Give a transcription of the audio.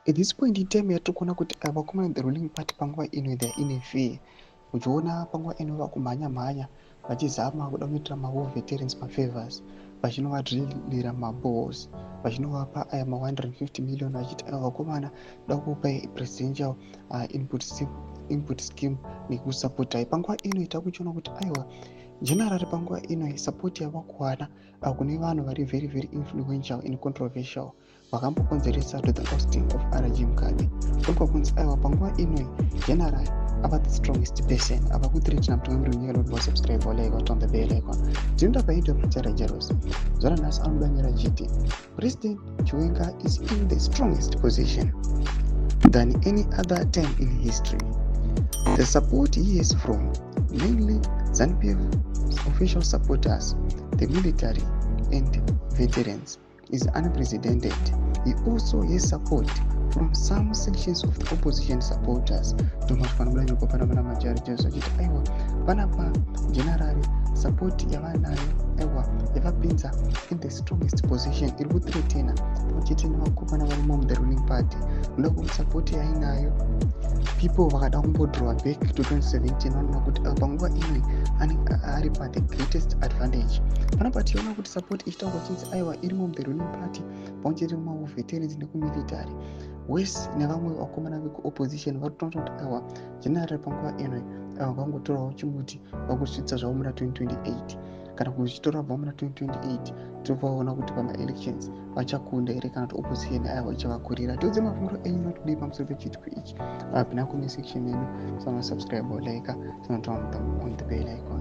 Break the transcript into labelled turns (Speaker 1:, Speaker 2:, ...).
Speaker 1: At this point in time yatiri kuona kuti vakomana, the ruling party panguva ino, they are in a fear. Uchiona panguva ino vakumhanya mhanya vachizama kuda kuitira mawar veterans mafavors, vachinovadrillira maboreholes, vachinovapa aya ma150 million, vachiti ava vakomana da kupai presidential input scheme nekusapotai. Panguva ino takuchiona kuti aiwa, general panguva ino support yavakuwana kune vanhu vari very very influential and controversial, vakambokonzeresa to the ousting of RG Mugabe. Kurikwa kunzi aiwa, panguva inoi general ava the strongest person ava kuthreatena mutungamiri wenyika. Lord, wasubscribe, walike, on the bell icon. Tinoenda painto Machara Jeros zvara nhasi anodanyira chiti President Chiwenga is in the strongest position than any other time in history. The support he is from mainly ZANU-PF official supporters, the military and veterans, is unprecedented. He also has support from some sections of the opposition supporters. Ndomasvika nyoko pana pana Majari Jesu achiti aiwa, panapa general support yavanayo aiwa yavapinza in the strongest position iri kuthreatena pamwechete nevakomana varimo muthe ruling party. Noda kuti support yainayo, people vakada kumbodraw back to 2017, vanoona kuti panguva inoi ari pathe greatest advantage. Panapa tichiona kuti support ichitaurwa chinzi aiwa irimo muthe ruling party pamwe chete nemaveterans nekumilitary wese nevamwe vakomana vekuopposition vari kutoona kuti aiwa, general panguva inoi aiwa vangotorawo chimuti vakusvitsa zvavo muna 2028, kana kuchitora bva muna 2028, tovaona kuti pamaelections vachakunda here kana kuti opposition aiwa ichavakurira. Tiudze mafungiro enyu notidii pamusoro pechiitiko ichi. Apina comment section yedu. Sana subscribe, like, sana turn on the bell icon.